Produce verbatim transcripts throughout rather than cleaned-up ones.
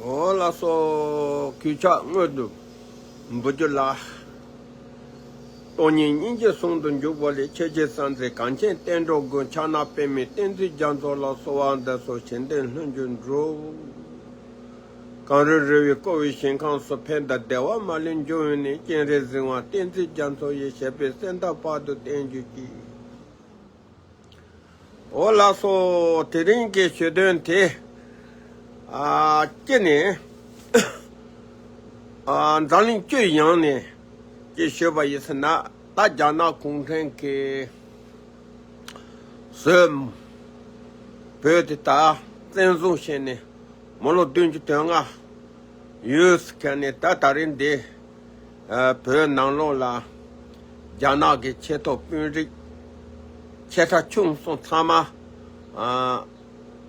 འོ་ལགས་སོ། གུས་ཕྱག་སྔོན་དུ་འབུལ་རྒྱུ་ལགས། སྟོང་ཉིད་སྙིང་རྗེ་ཟུང་དུ་འཇུག་པ་ལས། ཆེ་ཆེ་ས་འཛིན་གངས་ཅན་བསྟན་འགྲོ་མགོན། ཕྱག་ན་པདྨོའི་བསྟན་འཛིན་རྒྱ་མཚོ་ལ། གསོལ་བ་འདེབས་སོ་བྱོན་དང་ལྷུན་གྱིས་འགྲོ། གངས་རི་ར་བས་བསྐོར་བའི་ཞིང་ཁམས་སུ། ཕན་དང་བདེ་བ་མ་ལུས་འབྱུང་བའི་གནས། སྤྱན་རས་གཟིགས་དབང་བསྟན་འཛིན་རྒྱ་མཚོ་ཡི། ཞབས་པད་སྲིད་མཐའི་བར་དུ་བརྟན་གྱུར་ཅིག་འོ་ལགས་སོ། དེ་རིང་གི་ཞུ་དོན་དེ། ཨ། སྤྱི་ནས། ཨ། འཛམ་གླིང་སྤྱི་ཡོངས་ནས་ཅིག་ཞུས་པ་ཡིན་ཟེར་ན། ད་རྒྱ་ནག་གུང་ཁྲན་གྱིས་བཟོས། བོད་དེ་ད་བཙན་བཟུང་བྱས་ནས་མི་ལོ་བདུན་ཅུ་དོན་ལྔ་ཡོད་ཟེར་མཁན་ནས། ད་ད་རིང་འདི། ཨ། བོད་ནང་ལོགས་ལ་རྒྱ་ནག་གི་ཆེས་མཐོ་དཔོན་རིགས་ཆེ་ཕྲ་ཆུང་གསུམ་ཚང་མ། ཨ།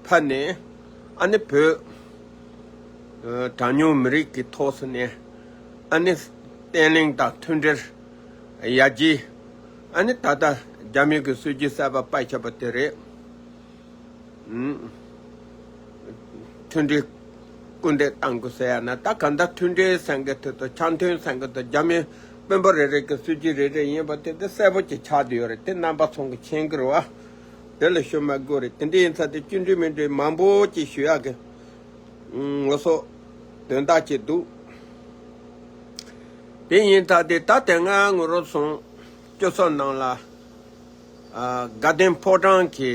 ཕར་ནས། ཨ་ནི་བོད། ཨ། གྲངས་ཉུང་མི་རིགས་ཀྱི་ཐོག་སུ་ནས། ཨ་ནི་བརྟན་ལྷིང་དང་མཐུན་སྒྲིལ་ཡར་རྒྱས། ཨ་ནི་ད་ལྟ་རྒྱ་མི་གི་སྲིད་ཇུས་གསར་པ་ཕར་ཁྱབ་པ་དེ་རེད། ཨུམ། མཐུན་སྒྲིལ་སྐུལ་འདེད་གཏང་དགོས་ཟེར་ཡ་ན། ད་ག་འདྲ་མཐུན་སྒྲིལ་ཟེར་མཁན་དེ་དང་འཆམ་མཐུན་ཟེར་མཁན་དེ། རྒྱ་མི་དཔོན་པོ་རེ་རེ་གི་སྲིད་ཇུས་རེ་རེ་ཡིན་པ་དེ་དེ་གསལ་པོ་ཅིག་ཆགས་བསྡད་ཡོད་རེད། དེ་རྣམ་པ་ཚོ་གིས་མཁྱེན་གྱི་རེད་བ། དེ་ལ་ཞུ་མ་དགོས་རེད། དེ་འདྲ་ཡིན་ཙང་དེ་བཅུད་འགྲིག་མི་འགྲིག་མང་པོ་ཅིག་ཞུ་ཡག་གི། ཨུམ། ངོ་སོ་དོན་དག་ཅིག་འདུག་དེ་ཡིན་ཙང་དེ་ད་དེ་སྔ་ང་རང་ཚོ་སྤྱི་ཚོགས་ནང་ལ། ཨ། དགའ་ལྡན་ཕོ་བྲང་གི་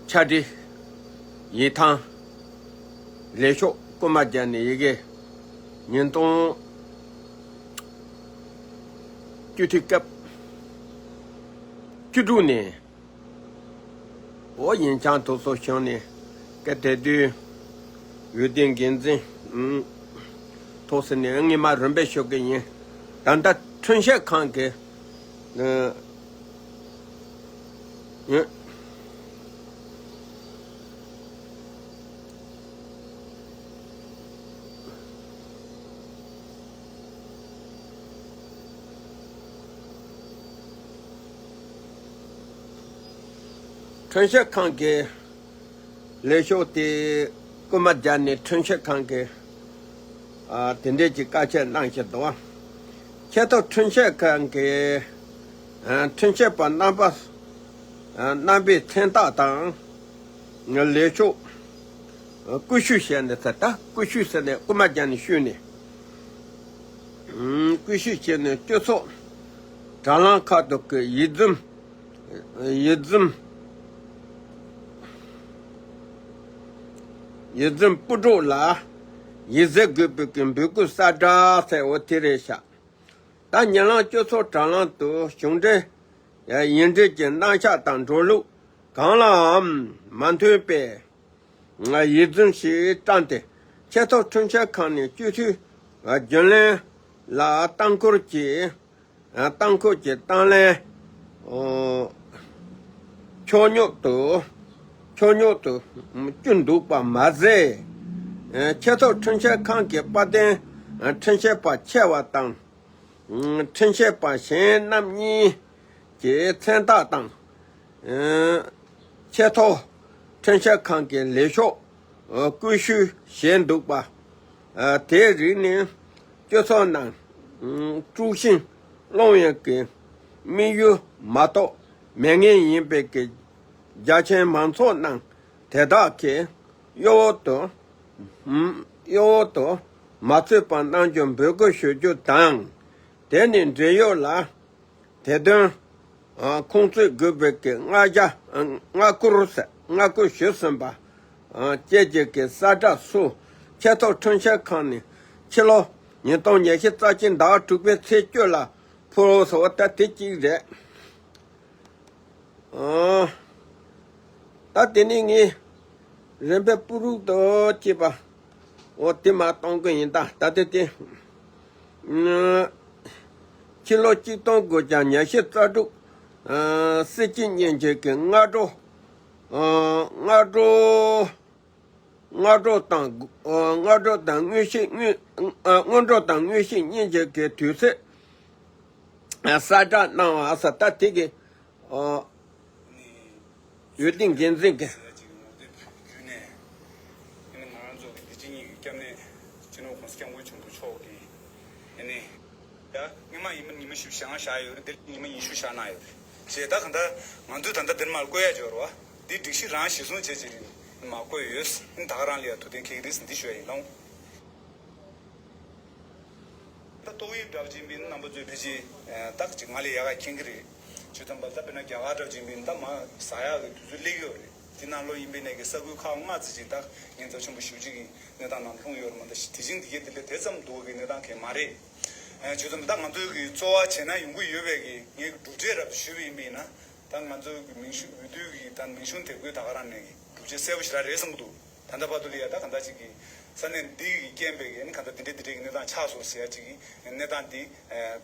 ཕྱག་བྲིས་ཡིག་ཐང་ལས་ཤོག་རྐུ་མ་བརྒྱབ་ནས་ཡི་གེ་ཉིས་སྟོང་བཅུ་དྲུག་སྐབས་བཅུ་དྲུག་ནས། འོ། ཡིན་ཀྱང་དུ་སོ་བྱུང་ནས་སྐད་དེ་དུས་འོས་བསྡུའི་འགན་འཛིན། ཨུམ། ཐོག་སུ་ནས་ངས་མ་རིམ་པས་ཞུ་གི་ཡིན། ད་ལྟ་ཁྲིམས་ཞིབ་ཁང་གི། ཨ། ཡིན། ཁྲིམས་ཞིབ་ཁང་གི་ལས་ཤོག་དེ་རྐུ་མ་བརྒྱབ་ནས་ཁྲིམས་ཞིབ་ཁང་གི། ཨ། དེ་འདྲས་ཀྱི་བཀའ་ཆད་གནང་བཞིན་འདུག་ཆེས་མཐོ་ཁྲིམས་ཞིབ་ཁང་གི། ཨ། ཁྲིམས་ཞིབ་པ་རྣམ་པ། ཨ། རྣམ་པའི་མཚན་རྟགས་དང་། ལས་ཤོག་ཀུ་ཤུ་བྱས་ནས་ཟེར། ད་ཀུ་ཤུ་ཟེར་ནས་རྐུ་མ་བརྒྱབ་ནས་བཤུས་ནས། ཨུམ། ཀུ་ཤུ་བྱས་ནས་སྤྱི་ཚོགས་དྲ་ལམ་ཁག་ཏུ་གི་ཡིག་རྫུན། ཡིག་རྫུན། ཡིག་རྫུན་སྤུ་གྲོགས་ལ་ཡིག་གཟེར་དགོས་པའི་གི་འབོད་སྐུལ་གསལ་བསྒྲགས་ཟེར། འོ་དེ་རེད་ཤག་ད་ཉེ་ལམ་སྤྱི་ཚོགས་དྲ་ལམ་དུ་གཞུང་འབྲེལ་ཡིག་འབྲེལ་གྱི་རྣམ་གཞག་དང་འགྲོ་ལུགས་གང་ལའང་མ་མཐུན་པའི་ཡིག་རྫུན་ཞིག་བཀྲམ་སྟེ། ཆེས་མཐོ་ཁྲིམས་ཞིབ་ཁང་ནས་སྤྱི་འཐུས་རྒྱུན་ལས་ལ་ལྟ་སྐོར་གྱི། ལྟ་སྐོར་གྱི་དང་ལེན། ཨོ། ཆོས་ཉོག་ཏུ། ཆོས་ཉོག་ཏུ་བསྐྱུར་འདུག་པ་མ་ཟད། ཆེས་མཐོ་ཁྲིམས་ཞིབ་ཁང་གི་དཔལ་ལྡན་ཁྲིམས་ཞིབ་པ་ཆེ་བ་དང་། ཁྲིམས་ཞིབ་པ་གཞན་རྣམ་གཉིས་ཀྱི་མཚན་རྟགས་དང་། ཆེས་མཐོ་ཁྲིམས་ཞིབ་ཁང་གི་ལས་ཤོག་བཀོད་ཞུ་བྱས་འདུག་པ། དེའི་རིགས་ནི་སྤྱི་ཚོགས་ནང་དཀྲུག་ཤིང་སློང་ཡག་གི་དམིགས་ཡུལ་མ་གཏོགས་མེད་ངེས་ཡིན་པའི་གི་རྒྱ་ཆེན་མང་ཚོགས་ནང་དེ་དག་གི་གཡོ་འོག་ཏུ། ཨུམ། གཡོ་འོག་ཏུ་མ་ཚུད་པ་གནང་རྒྱུ་འབོད་སྐུལ་ཞུ་རྒྱུ་དང་། དེ་ནི་འབྲེལ་ཡོད་ལ་དེ་དོན་ཁུངས་བཙུན་དགོས་པའི་གི་མངའ་བྱ། མངའ་བཀུར་ཟེར། མངའ་བཀུར་ཞུས་ཟིན་པ་བཅས་ཀྱི་གི་གསལ་བསྒྲགས་སུ། ཆེས་མཐོ་ཁྲིམས་ཞིབ་ཁང་ནས་ཕྱི་ལོ་ཉིས་སྟོང་ཉི་ཤུ་རྩ་གཅིག་ཟླ་བ་དྲུག་པའི་ཚེས་བཅུ་ལ་ཕུལ་ཟེར་བ་ད་དེ་གཅིག་རེད། ཨོ། ད་དེ་ནས་ངས་རིམ་པས་སྤུ་རུག་ཏུ་བྱས་པ། འོ་དེ་མར་གཏོང་གི་ཡིན། ད་ད་དེ་དེ། ཨ། ཕྱི་ལོ་གཅིག་སྟོང་དགུ་བརྒྱ་ཉི་ཤུ་རྩ་དྲུག་ཨ། སྲིད་སྤྱི་གཉིས་ཀྱི་གི་སྔ་དྲོ། ཨ། སྔ་དྲོ། སྔ་དྲོ་དང་། ཨ། སྔ་དྲོ་དང་དངོས་གཞི་དངོས། ཨ། སྔོན་འགྲོ་དང་དངོས་གཞི་གཉིས་ཀྱི་གི་དུས་ཚོད་གསལ་བསྒྲགས་གནང་བ་ཟེར། ད་དེ་གི། ཨ། འོས་བསྡུའི་འགན་འཛིན་གྱི། བཞག་ཡོད་རེད། འདིར་ཉི་མ་ཉི་ཤུ་བཞག་གནང་ཡོད་རེད། ཞེས་ད་ག་འདྲ་ང་ཚོས་ད་ལྟ་འདིར་མར་བཀོད་ཡ་འབྱོར་བ་འདི་སྒྲིག་གཞི་རང་གཞི་བཟུང་བྱས་ཅིག་རེད། མར་བཀོད་ཡོད། ད་ག་རང་ལ་ཡ་ཐུགས་གཏན་འཁེལ་གྱི་རེད་འདི་ཞུ་ཡ་ཡིན་ལགས། ད་ཏོག་དབྱིབས་འདྲ་བ་ཅིག་ཡིན་པའི་རྣམ་པ་ཚོས་ཕལ་ཆེར་ཏག་ཅིག་ང་ལས་ཡག་ག་མཁྱེན་གྱི་རེད། བྱས་ཙང་ད་དཔེར་ན་རྒྱ་གར་འདྲ་བ་ཅིག་ཡིན་པའི་ད་མར་ཟ་ཡག་གི་དུས་ཚོད་སླེབས་ཡོད་རེད། དེ་ནང་ལོགས་ཡིན་པའི་ནས་ཀྱི་ས་ཁུལ་ཁག་ལྔ་ཙམ་ཅིག་ད་ཉེན་ཚབས་ཆེན་པོ་ཞེ་པོ་ཅིག་གི་གནས་སྟངས་ནང་ལྷུང་ཡོད་རེད་མ་གཏོགས་དེ་བཞིན་དེ་གའི་དེ་ལས་དེ་ཙམ་སྡུག་གི་གནས་སྟངས་གང་ཡང་མ་རེད། བྱས་ཙང་ད་ང་ཚོའི་གི་རྩོལ་བ་བྱས་ན་ཡོང་གི་ཡོད་པའི་གི་ངའི་གི་གྲུབ་འབྲས་རབ་ཏུ་ཞུས་པ་ཡིན་པ་ཡིན་ན། ད་ང་ཚོའི་གི་མིང་གཞུང་འོས་བསྡུ་གི་ད་མིང་གཞུང་དེབ་འགོད་ད་ག་རང་ནས་གི་གྲུབ་འབྲས་གསལ་པོ་ཞེ་དྲག་རེད་བསམ་གྱི་འདུག་ད་ལྟ་བར་དུ་ལ་ཡ་ད་ག་འདྲ་ཅིག་གི་ས་གནས་འདི་གི་རྐྱེན་པས་གི་ཨ་ནི་ག་འདྲ་འདི་འདྲའི་འདི་འདྲའི་གི་གནས་སྟངས་ཆགས་སོང་ཟེར་ཡ་ཅིག་གི་གནས་སྟངས་འདི་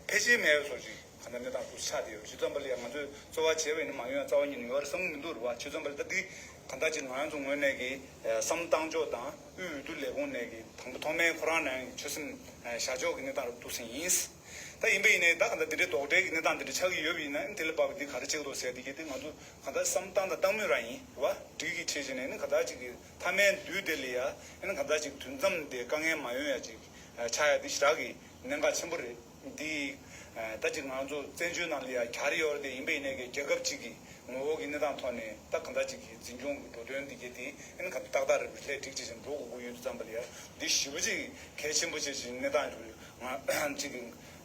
ཕལ་ཆེར་མེད་པའི་བཟོ་ཅིག་ག་འདྲ་གནས་སྟངས་འདུག་ཆགས་བསྡད་ཡོད། བྱས་ཙང་པ་ལ་ཡ་ང་ཚོས་རྩོལ་བ་བྱས་པ་ཡིན་ན་མ་ཡོང་ཡ་རྩ་བ་ཉིད་ནས་ཡོད་རེད་བསམ་གྱི་མི་འདུག་རེད་བ། བྱས་ཙང་པ་ལ་ད་འདི་ག་འདྲ་ཅིག་ང་རང་ཚོ་ངོས་ནས་གི་བསམ་བློ་བཏང་ཕྱོགས་དང་དབུས་འོས་བསྡུ་ལས་ཁུངས་ནས་གི་དང་པོ་ཐོག་མའི་ཁོ་རང་ནས་ཆོད་སེམས་བཞག་ཕྱོགས་གི་གནས་སྟངས་རབ་འདུག་སེ་ཡིན། ད་ཡིན་པ་ཡིན་ནའི་ད་ག་འདྲ་འདི་འདྲའི་ལྡོག་འབྲེལ་གྱི་གནས་སྟངས་འདི་འདྲ་ཆགས་ཀྱི་ཡོད་པ་ཡིན་ན་ཨ་ནི་དེ་ལ་དཔག་པའི་འདི་ག་རེ་བྱེད་དགོས་ཟེར་འདི་གལ་ཏེ་ང་ཚོ་ག་འདྲ་བསམ་བཏང་དང་བཏང་མུས་རང་ཡིན་རེད་བ། འགྲིག་གི་ཆེད་བྱས་ནས་ཨ་ནི་ག་འདྲ་ཅིག་གི་མཐའ་མའི་དུས་དེ་ལ་ཡ་ཨ་ནི་ག་འདྲ་ཅིག་དུས་མཚམས་དེ་དཀའ་ངལ་མ་ཡོང་ཡ་ཅིག་ཆགས་ཡ་འདི་ཞེ་དྲག་གི་གནད་འགག་ཆེན་པོ་རེད། འདི་ད་ཅིག་ང་ཚོ་བཙན་བྱོལ་ནང་ལ་ཡ་ག་རེ་ཡོད་རེད་དེ་ཡིན་པ་ཡིན་ནའི་གི་རྒྱལ་ཁབ་ཅིག་གི་ངོ་བོ་གི་གནས་སྟངས་ཐོག་ནས་ད་ག་འདྲ་ཅིག་གི་འཛིན་སྐྱོང་གི་འགྲོ་དོན་འདི་གལ་ཏེ་ཨ་ནི་ག་འདྲ་ཏག་ཏག་རེད་ལྷད་འགྲིག་ཅིག་བྱས་འགྲོ་དགོས་ཀྱི་ཡོད་དུས་ཙམ་པ་ལ་ཡ་འདི་ཞེ་པོ་ཅིག་གལ་ཆེན་པོ་ཆེ་ཞིག་གནས་སྟངས་རེད། ང་ཅིག་གི་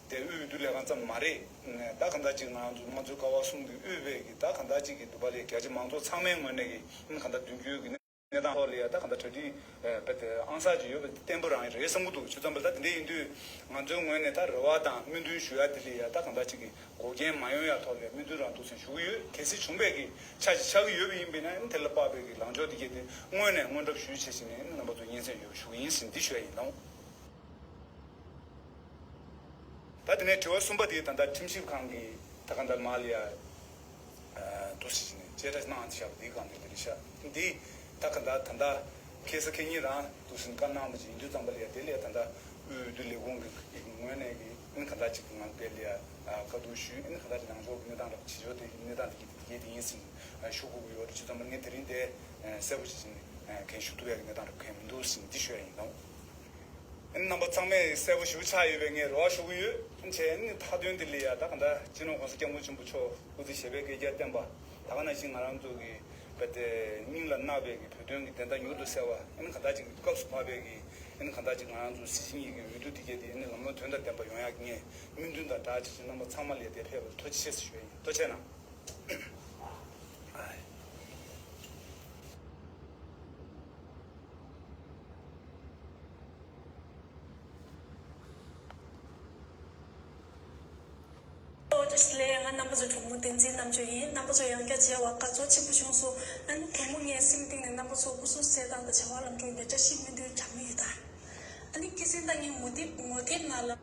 དེ་དབུས་འོས་བསྡུ་ལས་ཁང་ཙམ་མ་རེད། ད་ག་འདྲ་ཅིག་ང་ཚོ་དམངས་གཙོའི་ཀ་བ་གསུམ་གྱི་དབུས་པའི་གི་ད་ག་འདྲ་ཅིག་གི་འདུག་པ་ལས་རྒྱ་ཆེ་མང་ཚོགས་ཚང་མའི་ངོས་ནས་གི་ཨ་ནི་ག་འདྲ་མདུན་སྐྱོད་ཀྱི་གནས་སྟངས་ཐོག་ལ་ཡ་ད་ག་འདྲ་གྲ་སྒྲིག་དཔེ་དེ་ཨང་གསར་ཅིག་ཡོད་པ་བརྟན་པོ་རང་རེད་བསམ་གྱི་འདུག་བྱས་ཙང་པ་ད་དེ་འདྲ་ཡིན་དུས་ང་ཚོའི་ངོས་ནས་ད་རེ་བ་དང་སྨོན་འདུན་ཞུ་ཡ་དེ་ལ་ཡ་ད་ག་འདྲ་ཅིག་གི་འགོག་རྐྱེན་མ་ཡོང་ཡ་ཐོག་ལ་སྨོན་འདུན་རང་འདུག་སེ་ཞུ་གི་ཡོད། གལ་སྲིད་བྱུང་བའི་གི་ཆ་ཅིག་ཆགས་ཀྱི་ཡོད་པ་ཡིན་པས་ན་དེ་ལ་དཔག་པའི་གི་ལངས་ཕྱོགས་དེ་གལ་ཏེ་སྔོན་ནས་སྔོན་གྲབས་ཞུས་བྱས་བྱས་ནས་རྣམ་པ་ཚོ་སྙན་སེང་ཡོད་པ་ཞུ་གི་ཡིན་ཟེར་འདི་ཞུ་ཡ་ཡིན་ལགས། ད་དེ་ནས་དྲི་བ་གསུམ་པ་དེ་ད་ལྟ་ཁྲིམས་ཞིབ་ཁང་གིས་ད་ག་འདྲ་མ་ལ་ཡ་འདུག་སེ་བྱས་ནས་བཅད་ཁྲ་གནང་བཞག་པ་འདིའི་སྒང་དེ་འདི་རེད་ཤག་འདི་ད་ག་འདྲ་ད་ལྟ་ཁ་སང་ཁ་ཉིན་རང་འདུག་སེ་བཀའ་གནང་བ་ཅིག་ཡིན་དུས་ཙམ་པ་ལ་ཡ་དེ་ལ་ཡ་ད་ལྟ་དབུས་འོས་བསྡུ་ལས་ཁུངས་ཀྱི་ངོས་ནས་ཀྱི་ཨ་ནི་ག་འདྲ་ཅིག་གི་ངང་དེ་ལ་ཡ་བཀའ་བསྡུར་ཞུས། ཨ་ནི་ག་འདྲ་ཅིག་ལངས་ཕྱོགས་ཀྱི་གནས་སྟངས་རབ་བྱེད་ཕྱོགས་དེ་གནས་སྟངས་དེ་གི་དེ་གས་དེ་ཡིན་ཟེར་ཞུ་དགོས་ཀྱི་ཡོད་རེད། བྱས་ཙང་པ་ངས་དེ་རིང་དེ་གསལ་པོ་ཞིག་ནས་གན་ཞུ་ཐུབ་ཡ་གི་གནས་སྟངས་རབ་གང་ཡང་མི་འདུག་ཟེར་འདི་ཞུ་ཡ་ཡིན་ལགས། རྣམ་པ་ཚང་མས་གསལ་པོ་ཞེ་པོ་ཆགས་ཡོད་པའི་ངས་རེ་བ་ཞུ་གི་ཡོད། བྱས་ནས་མཐའ་དོན་འདི་ལ་ཡ་ད་ག་འདྲ་སྤྱི་ནོར་༸གོང་ས་༸སྐྱབས་མགོན་ཆེན་པོ་མཆོག་སྐུ་ཚེ་ཞབས་པད་བསྐལ་བརྒྱར་བརྟན་པ། ད་ག་ནང་བཞིན་ང་རང་ཚོ་གི་བོད་དེ་སྙིང་ལ་བརྣག་པའི་གི་བོད་དོན་གྱི་བདེན་མཐའ་མྱུར་དུ་གསལ་བ། ཨ་ནི་ག་འདྲ་ཅིག་སྐབས་སུ་བབས་པའི་གི་ཨ་ནི་ག་འདྲ་ཅིག་ང་རང་ཚོ་སྲིད་སྤྱི་གཉིས་ཀྱི་འོས་བསྡུ་འདི་གས་དེ་ཨ་ནི་ལམ་ལྷོང་དོན་དང་ལྡན་པ་ཡོང་ཡག་གི་ངས་སྨོན་འདུན་དང་སྦྲགས་ཅིག་རྣམ་པ་ཚང་མ་ལ་ཡ་དེ་ཕེབས་པར་ཐུགས་རྗེ་ཆེ་ཟེར་ཞུ་ཡ་ཡིན། ཐུགས་རྗེ་གནང་། ཨོ་བཀྲ་ཤིས་བདེ་ལེགས། ང་རྣམ་པ་ཚོའི་གྲོགས་མོ་བསྟན་འཛིན་རྣམ་དཔྱོད་ཡིན། རྣམ་པ་ཚོ་ཡང་བསྐྱར་མཇལ་བར་དགའ་ཚོར་ཆེན་པོ་བྱུང་སོང་། ཨ་ནི་གུས་མོ་ངའི་སེམས་གཏིང་ནས་རྣམ་པ་ཚོ་སྐུ་གཟུགས་གསལ་ཐང་དང་བྱ་བ་ལམ་འགྲོ་ཡིན་པའི་བཀྲ་ཤིས་སྨོན་འདུན་གྲངས་མེད་ཡོད་ད། ཨ་ནི་ཁ་སང་ད་ངའི་ངོ་དེབ་ངོ་དེབ་ནང་ལ།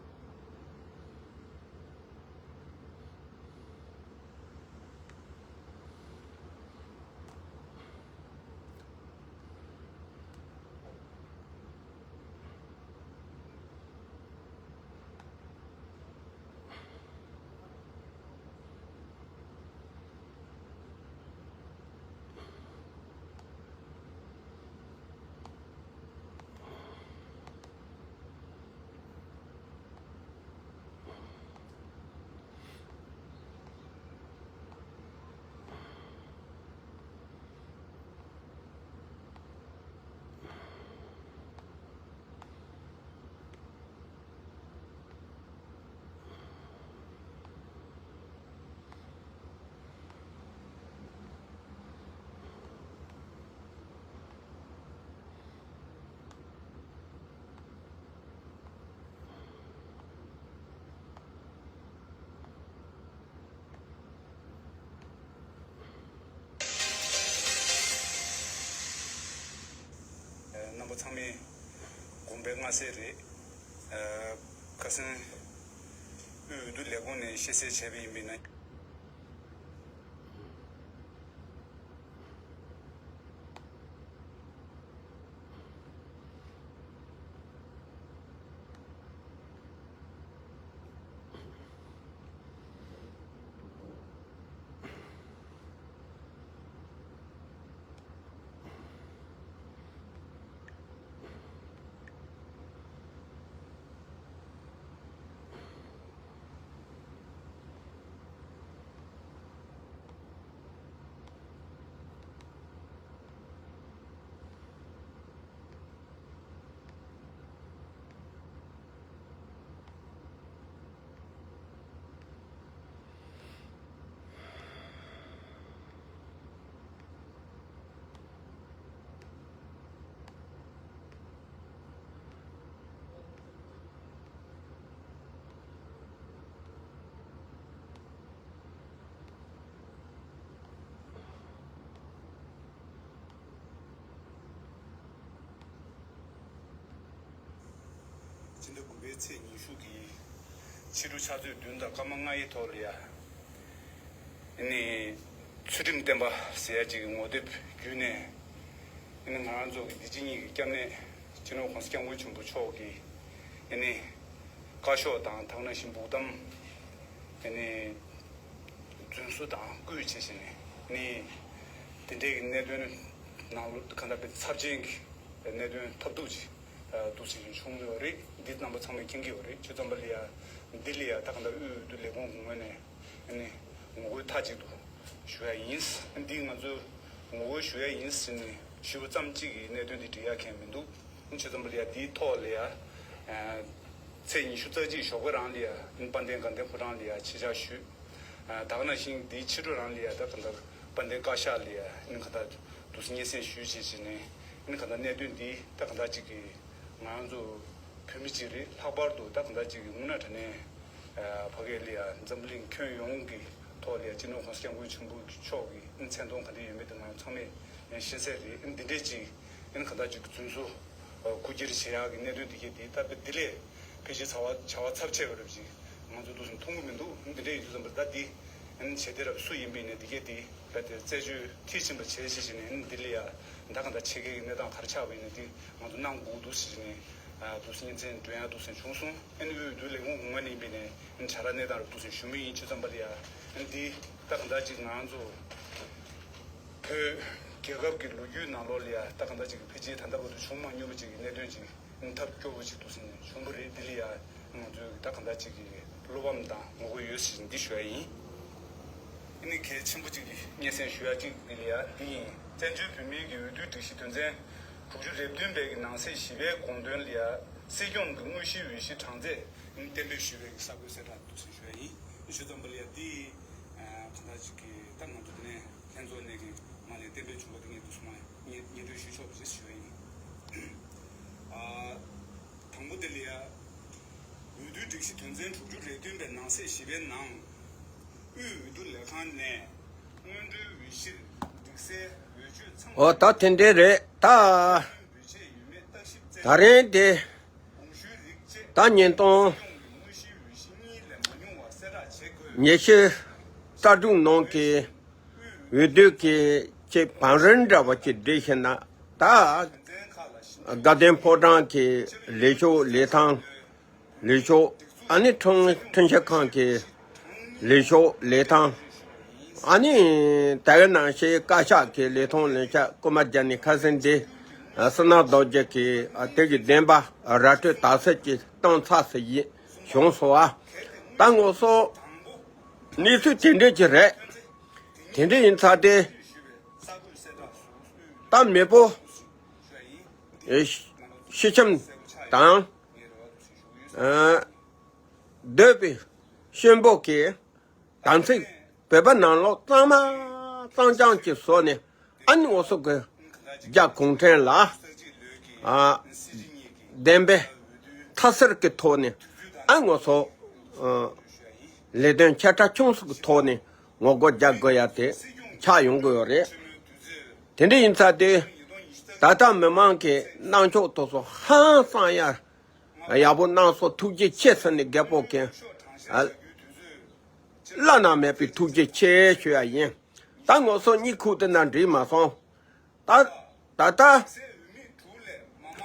རྣམ་པ་ཚང་མས་དགོངས་པའི་མངའ་གསལ་རེད། ཁ་སང་དབུས་འོས་བསྡུ་ལས་ཁུངས་ནས་ཤེས་གསལ་བྱས་པ་ཡིན་པས་ན། ཕྱི་ཟླ་དགུ་པའི་ཚེས་ཉི་ཤུ་གི་ཕྱི་དྲོ་ཕྱག་ཚོད་བདུན་དང་སྐར་མ་ལྔའི་ཐོག་ལ་ཡ། ཨ་ནི། ཚུལ་ཁྲིམས་བསྟན་པ་ཟེར་ཡ་ཅིག་གི་ངོ་དེབ་བརྒྱུད་ནས། ཨ་ནི་ང་རང་ཚོ་གི་འདི་ཕྱི་གཉིས་ཀྱི་སྐྱབས་གནས་སྤྱི་ནོར་༸གོང་ས་༸སྐྱབས་མགོན་ཆེན་པོ་མཆོག་གི་ཨ་ནི། བཀའ་ཤོག་དང་དེ་ནང་བཞིན་འབུག་གཏམ། ཨ་ནི། རྫུན་བཟོ་དང་བརྐུས་བྱས་བྱས་ནས་ནི། དེ་འདྲའི་གི་གནད་དོན་ནང་ལོ་གང་ལྟར་དཔེ་ཚབས་ཆེན་གྱི་གནད་དོན་ཐབས་སྡུག་ཅིག་འདུག་སེ་བྱུང་ཡོད་རེད། འདི་རྣམ་པ་ཚང་མས་མཁྱེན་གྱི་ཡོད་རེད། བྱས་ཙང་པ་ལ་ཡ། འདི་ལ་ཡ་ད་གང་ལྟར་དབུས་འོས་བསྡུ་ལས་ཁུངས་ཀྱི་ངོས་ནས་ནི་ངོ་རྒོལ་མཐའ་གཅིག་ཏུ་ཞུ་ཡ་ཡིན། འདི་ང་ཚོས་ངོ་རྒོལ་ཞུ་ཡ་ཡིན་ཟེར་ནས་ཞུས་པ་ཙམ་གཅིག་གིས་གནད་དོན་འདི་འགྲིག་ཡ་གང་ཡང་མི་འདུག་བྱས་ཙང་པ་ལ་ཡ་འདིའི་ཐོག་ལ་ཡ། ཚེས་ཉི་ཤུ་རྩ་གཅིག་ཞོགས་པ་རང་ལ་ཡ་དཔལ་ལྡན་དགའ་ལྡན་ཕོ་བྲང་ལ་ཡ་ཆེད་བཅར་ཞུས། ད་ག་ནང་བཞིན་འདིའི་ཕྱི་དྲོ་རང་ལ་ཡ་ད་ག་འདྲ་དཔལ་ལྡན་བཀའ་ཤག་ལ་ཡ་ཨ་ནི་ག་འདྲ་འདུག་སེ་སྙན་སེང་ཞུས་བྱས་བྱས་ནས་ཨ་ནི་ག་འདྲ་གནད་དོན་འདི་ད་ག་འདྲ་ཅིག་གི་ང་རང་ཚོ་བོད་མི་གཅིག་རེད། ལྷག་པར་དུ་ད་ག་འདྲ་ཅིག་གི་དངོས་གནས་དྲང་གནས་ཕ་གི་ལ་ཡ་འཛམ་བུ་གླིང་ཁྱོན་ཡོངས་ཀྱི་ཐོག་ལ་ཡ་སྤྱི་ནོར་༸གོང་ས་༸སྐྱབས་མགོན་ཆེན་པོ་མཆོག་གི་ཨ་ནི་མཚན་མཐོང་ག་འདྲ་ཡོད་མེད་དེ་ང་རང་ཚང་མས་ཤེས་གསལ་རེད། ཨ་ནི་འདི་འདྲས་ཅིག་ཨ་ནི་གང་ལྟར་ཅིག་རྫུན་བཟོ། རྐུ་འཁྱེར་བྱེད་ཡག་གི་གནད་དོན་འདི་གས་འདི་ད་དཔེ་འདི་ལས་ཕལ་ཆེར་བྱ་བ་བྱ་བ་ཚབས་ཆེ་བ་རབ་ཅིག་ང་ཚོ་འདུག་སེ་མཐོང་གི་མི་འདུག་འདི་འདྲ་ཡིན་དུས་ཙམ་པར་ད་འདི་ཨ་ནི་བྱེད་བདེ་རབ་སུ་ཡིན་པ་ཡིན་ནའི་འདི་གས་འདི་ད་དེ་རྩད་གཅོད་མཐིལ་ཕྱིན་པ་བྱས་ཤེས་བྱས་ནས་ཨ་ནི་འདི་ལ་ཡ་ད་གང་ལྟར་ཕྱི་རྒྱལ་གྱི་གནས་སྟངས་ག་རེ་ཆགས་པ་ཡིན་ནའི་འདི་ང་ཚོ་གནང་དགོས་འདུག་ཟེར་ནས་འདུག་སེ་སྙན་སེང་འདོན་ཡག་འདུག་སེ་བྱུང་སོང་། ཨ་ནི་དབུས་འོས་བསྡུ་ལས་ཁུངས་ངོས་ནས་ཡིན་པ་ཡིན་ནའི་ཨ་ནི་བྱ་ར་གནས་སྟངས་རབ་འདུག་སེ་ཞུ་མུས་ཡིན། བྱས་ཙམ་པར་ཡ་ཨ་ནི་འདི་ད་གང་ལྟར་ཅིག་ང་ཚོ། བོད་རྒྱལ་ཁབ་ཀྱི་ལོ་རྒྱུས་ནང་ལོགས་ལ་ཡ་ད་གང་འདྲ་ཅིག་གི་ཕལ་ཆེར་ད་ལྟ་བར་དུ་བྱུང་མ་མྱོང་བ་ཅིག་གི་གནད་དོན་ཅིག་ཐབས་སྐྱོ་བོ་ཅིག་འདུག་སེ་ནས་བྱུང་བ་རེད། འདི་ལ་ཡ་ང་ཚོས་ད་གང་འདྲ་ཅིག་གི་བློ་ཕམ་དང་ངོ་རྒོལ་ཡོད་ཟེར་འདི་ཞུ་ཡ་ཡིན། ཨ་ནི་གལ་ཆེན་པོ་ཅིག་གི་སྙན་སེང་ཞུ་ཡ་ཅིག་འདི་ལ་ཡ་འདི་ཡིན། བཙན་བྱོལ་བོད་མིའི་གི་འོས་བསྡུའི་སྒྲིག་གཞི་དོན་ཚན་དྲུག་ཅུ་རེ་བདུན་པའི་གི་ནང་གསེས་བཞི་པའི་དགོངས་དོན་ལ་ཡ་སྲིད་སྐྱོང་གི་དངོས་གཞིའི་འོས་གཞི་གྲངས་ཚད་གཏན་འབེབས་ཞུས་པའི་གི་གསར་འགོད་གསལ་བསྒྲགས་འདུག་སེ་ཞུ་ཡ་ཡིན། ཞུ་ཙམ་པ་ལ་ཡ་འདི་གང་ལྟར་ཅིག་གི་ད་ང་ཚོ་འདི་ནས་ལྷན་ཚོགས་ནས་ཀྱི་མ་ལས་གཏན་འབེབས་བྱུང་བ་དེ་ངས་འདུག་སེ་མ་སྙན་སྙན་སྒྲོན་ཞུ་ཆོག་པ་རེད་ཞུ་ཡ་ཡིན། ཨ། དང་པོ་དེ་ལ་ཡ། འོས་བསྡུའི་སྒྲིག་གཞི་དོན་ཚན་དྲུག་ཅུ་རེ་བདུན་པའི་ནང་གསེས་བཞི་པའི་ནང་། དབུས་འོས་བསྡུ་ལས་ཁང་ནས་སྔོན་འགྲོའི་འོས་གཞིར་འགྲིག་སའི་འོས་ཆོས་ཚང་མ། འོ་ད་དེ་འདྲས་རེད་ད། འབུལ་ཆད་ཡོད་མེད་བརྟག་ཞིབ་བཙལ། ད་རིང་དེ། གོང་ཞུས་རིགས་བཅས་ད་ཉིས་སྟོང་སྲིད་སྐྱོང་གི་དངོས་གཞིའི་འོས་གཞི་གཉིས་ལས་མ་ཉུང་བ་གསལ་བསྒྲགས་བྱེད་དགོས། ཉི་ཤུ་རྩ་དྲུག་ནང་གི་འོས་བསྡུ་གི་ཆེད་བང་རིམ་འདྲ་བ་ཅིག་བསྒྲིགས་ཤིང་ན་ད་དགའ་ལྡན་ཕོ་བྲང་གི་ལས་ཞུགས་ལས་ཐང་ལས་ཞུགས་ཨ་ནི་ཁྲིམས་ཁྲིམས་ཞིབ་ཁང་གི་ལས་ཞུགས་ལས་ཐང་། ཨ་ནི་ད་ག་ནང་བཞིན་བཀའ་ཤག་གི་ལས་ཐོག་ལས་ཤག་རྐུ་མ་རྒྱག་ནི་ཁ་སང་འདི་བསོད་ནམས་རྡོ་རྗེ་གིས་དེ་གི་བདེན་པ་ར་སྤྲོད་དག་སེལ་གྱི་གཏོང་ཚར་ཟེར་ཡིན་བྱུང་སོང་བ། ད་ངོ་སོ་གནས་ཚུལ་དེ་འདྲས་ཀྱི་རེད། དེ་འདྲས་ཡིན་ཚར་ཏེ་ད་མེས་པོ་ཨེ་ཤི་ཁྱིམ་དང་ཨ་འདོད་པའི་གཤིན་པོ་གི་དམ་ཚིག་བོད་པ་ནང་ལོགས་གཙང་མ་གཙང་རྐྱང་གི་བཟོ་ནས་ཨ་ནི་འོ་སོ་གི་རྒྱ་གུང་ཁྲན་ལ་ཨ་བདེན་པའི་མཐའ་གསལ་གི་ཐོག་ནས་ཨ་ངོ་སོ་ཨ་ལས་དོན་ཆེ་ཕྲ་ཆུང་སོགས་ཀྱི་ཐོག་ནས་ངོ་རྒོལ་རྒྱག་དགོས་ཡ་དེ་ཆགས་ཡོང་གི་ཡོད་རེད། དེ་འདྲ་ཡིན་ཙང་དེ་ད་ལྟ་མི་མང་གི་གནང་ཕྱོགས་དེ་ཚོ་ཧང་སང་ཡ་ཡག་པོ་གནང་སོང་། ཐུགས་རྗེ་ཆེ་ཟེར་ནས་རྒད་པོ་གན་ཨ། བླ་ན་མེད་པའི་ཐུགས་རྗེ་ཆེ་ཞུ་ཡ་ཡིན། ད་ངོ་སོ་གཉིད་ཁུག་དེ་ན་འགྲིག་མ་སོང་། ད་ད་ལྟ་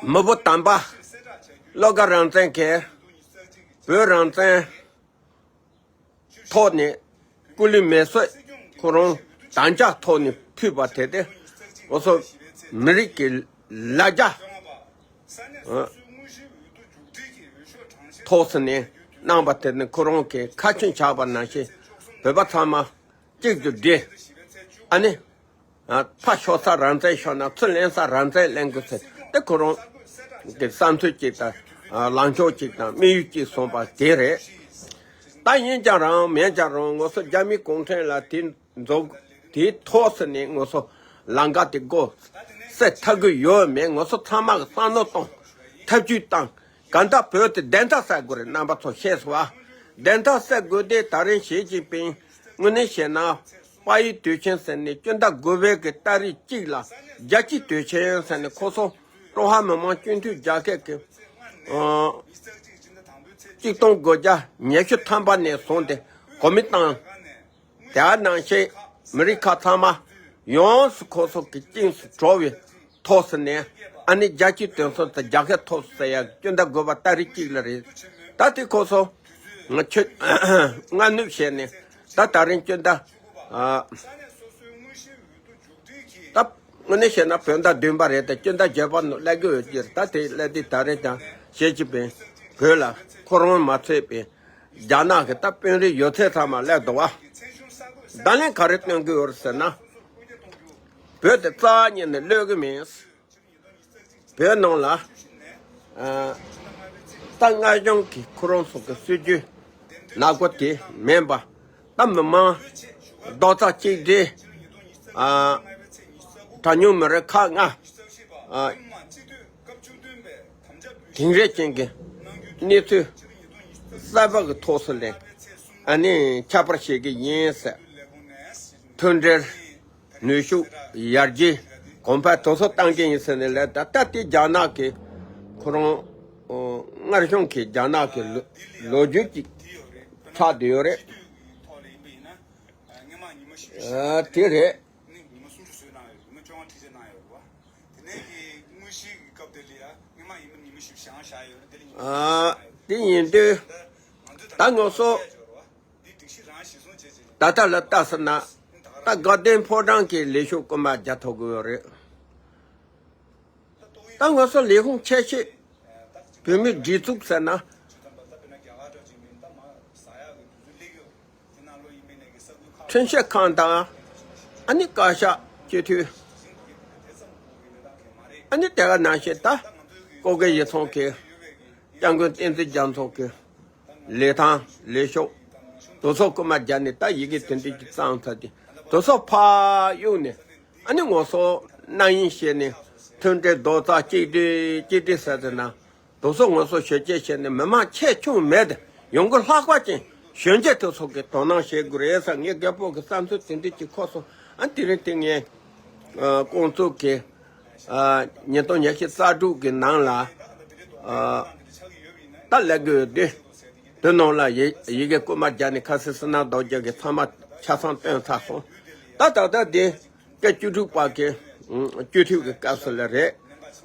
མི་བུ་དམ་པ་བློ་དགའ་རང་བཙན་གྱིས་བོད་རང་བཙན་ཐོག་ནས་སྐུ་ལུས་མེ་གསོད་ཁོ་རང་དམ་བཅའ་ཐོག་ནས་ཕུལ་བ་དེ་དེ་ངོ་སོ་མི་རིགས་ཀྱི་ལ་རྒྱ་ཐོག་ནས་གནང་བ་དེ་ནི་ཁོ་རང་གི་ཁ་ཆེམས་བཞག་པ་ནང་བཞིན་བོད་པ་ཚང་མ་གཅིག་ཏུ་སྒྲིལ། ཨ་ནི་ཕར་ཤོར་ས་རང་བཙན་ཤོར་ན་ཚུར་ལེན་ས་རང་བཙན་ལེན་དགོས་ཟེར་དེ་ཁོ་རང་གི་བསམ་ཚུལ་གཅིག་དང་ལངས་ཕྱོགས་གཅིག་དང་དམིགས་ཡུལ་གཅིག་བཟུང་པ་དེ་རེད། ད་ཡིན་ཀྱང་རང་མིན་ཀྱང་རང་ངོ་སོ་རྒྱ་མི་གུང་ཁྲན་ལ་དེ་འཛོམས་དེའི་ཐོག་སུ་ནས་ངོ་སོ་ལམ་ཁ་དེ་སྒོ་གསལ་ཐབས་ཀྱི་ཡོད་མེད་ངོ་སོ་ཚང་མ་གི་བསམ་བློ་གཏོང་ཐབས་ཇུས་བཏང་གང་ལྟར་བོད་དེ་བདེན་མཐའ་གསལ་དགོས་རེད། རྣམ་པ་ཚོ་ཤེས་སོང་ཨ། བདེན་མཐའ་གསལ་དགོས་དེ་ད་རིང་ཞི་ཅིན་ཕིང་དངོས་གནས་བཤད་ན་དཔའ་ཡི་དུས་ཆེན་ཟེར་ནས་སྤྱི་ཟླ་དགུ་པའི་གི་ཏ་རིག་གཅིག་ལ་རྒྱལ་སྤྱིའི་དུས་ཆེན་ཟེར་ནས་ཁོ་ཚོ་ཀྲུང་ཧྭ་མི་དམངས་སྤྱི་འཐུས་རྒྱལ་ཁབ་ཀྱི་ཨ། གཅིག་སྟོང་དགུ་བརྒྱ་ཉི་ཤུ་ཐམ་པ་ནས་བཟུང་སྟེ་གོ་མིན་ཏང་དེ་ནང་བཞིན་མི་རིགས་ཁག་ཚང་མ་ཡོངས་སུ་ཁོ་ཚོ་གི་དཀྱིལ་སུ་འགྲོ་བའི་ཐོག་སུ་ནས་ཨ་ནི་རྒྱལ་སྤྱིའི་དོན་ཚོགས་དང་རྒྱལ་ཁའི་ཐོག་སུ་ཟེར་ཡ་སྐྱོན་བརྡ་དགོས་པ་ཏ་རིག་གཅིག་ལ་རེད། ད་དེ་ཁོ་ཚོ་ང་ཁྱོད་སྔ་ནུབ་བྱས་ནས་ད་ད་རིང་སྐྱོན་བརྡ་ཨ། ད་དངོས་གནས་བཤད་ན་བོད་ཟླ་བདུན་པ་རེད་དེ་སྤྱི་ཟླ་བརྒྱད་པ་ནང་སླེབས་ཀྱི་ཡོད་ཀྱི་རེད། ད་དེ་སླེབས་དུས་ད་རེས་ཀྱང་ཞེ་གཅིག་པའི་བོད་ལ་ཁོ་རང་མ་ཚད་པའི་རྒྱ་ནག་གི་ད་དཔོན་རིགས་ཡོད་ཚད་ཚང་མ་སླེབས་འདུག་བ། བརྡ་ལན་ག་རེ་སྟོན་གྱི་ཡོད་རེད་ཟེར་ན། བོད་དེ་རྩ་བ་ཉིད་ནས་གློད་ཀྱི་མིན། བོད་ནང་ལ་ཨ་ད་སྔར་བྱུང་གི་ཁོ་རང་ཚོ་གི་སྲིད་ཇུས་ནག་པོ་དེ་མིན་པ། ད་མི་མང་རྡོག་རྩ་གཅིག་སྒྲིལ། ཨ་གྲངས་ཉུང་མི་རིགས་ཁག་ལྔ་ཨ་དེང་རབས་ཅན་གྱི་གནས་ཚུལ་གསར་པ་གི་ཐོག་སུ་ལས་ཨ་ནི་ཁྱབ་པར་བྱེད་ཀྱི་ཡིན་ཟེར། མཐུན་སྒྲིལ། ནུས་ཤུགས། ཡར་རྒྱས། གོང་འཕེལ་དེ་ཚོ་གཏང་གི་ཡིན་ཟེར་ནས་ལབ། ད་ལྟ་དེ་རྒྱ་ནག་གི་ཁོ་རང་ཨོ་སྔར་བྱུང་གི་རྒྱ་ནག་གི་ལོ་ལོ་རྒྱུས་ཅིག་ཆགས་བསྡད་ཡོད་རེད། ཨ་དེ་རེད། ཨ་དེ་ཡིན་དུས་ད་ང་ཚོ་ད་ལྟ་ལ་ལྟ་ཟེར་ན་ད་དགའ་ལྡན་ཕོ་བྲང་གི་ལས་ཤོག་རྐུན་མ་རྒྱག་ཐུབ་ཀྱི་ཡོད་རེད། ད་ང་ཚོ་ལས་ཁུངས་ཆེ་ཤོས་བོད་མིའི་སྒྲིག་འཛུགས་ཟེར་ན། ཁྲིམས་ཞིབ་ཁང་དང་ཨ་ནི་བཀའ་ཤག་སྤྱི་འཐུས། ཨ་ནི་དེ་ག་ནང་བཞིན་ད་ཀོ་ཀེ་ཡིག་ཚང་གི་སྐྱབས་མགོན་བསྟན་འཛིན་རྒྱ་མཚོ་གི་ལི་ཐང་ལས་ཤོག་དེ་ཚོ་རྐུན་མ་རྒྱག་ནས་ད་ཡི་གེ་དེ་འདྲ་ཅིག་བརྩམས་ཚར་ཏེ་དེ་ཚོ་ཕར་གཡུགས་ནས་ཨ་ནི་ང་ཚོ་རྣམ་གཡེང་བྱས་ནས་མཐུན་སྒྲིལ་རྡོག་རྩ་གཅིག་སྒྲིལ་གཅིག་སྒྲིལ་ཟེར་ཏེ་ན་དེ་ཚོ་ང་ཚོ་གཞོན་སྐྱེས་བྱས་ནས་མི་མང་ཆེ་ཆུང་མེད་དེ་ཡོང་སྒོ་ལྷག་པ་ཅན་གཞོན་སྐྱེས་དེ་ཚོ་གིས་དོ་སྣང་བྱེད་དགོས་རེད་ཟེར། ངས་རྒད་པོ་གི་བསམ་ཚུལ་དེ་འདྲ་ཅིག་འཁོར་སོང་། ཨ་དེ་རིང་དེ་ངས་ཨ་ཀོང་ཙུའུ་གི་ཨ་ཉིས་སྟོང་ཉི་ཤུ་རྩ་དྲུག་གི་ནང་ལ་ཨ་ད་ལས་དགོས་དེ་དེ་ནང་ལ་ཡི་ཡི་གེ་རྐུན་མ་རྒྱག་ནས་ཁ་སང་བསོད་ནམས་རྡོ་རྗེ་གིས་ཚང་མ་ཆ་ཚང་བཏོན་ཚར་སོང་། ད་ད་ལྟ་དེ་སྐབས་བཅུ་དྲུག་པ་གི་ཨ་སྤྱི་འཐུས་ཀྱི་སྐབས་སུ་ལ་རེད།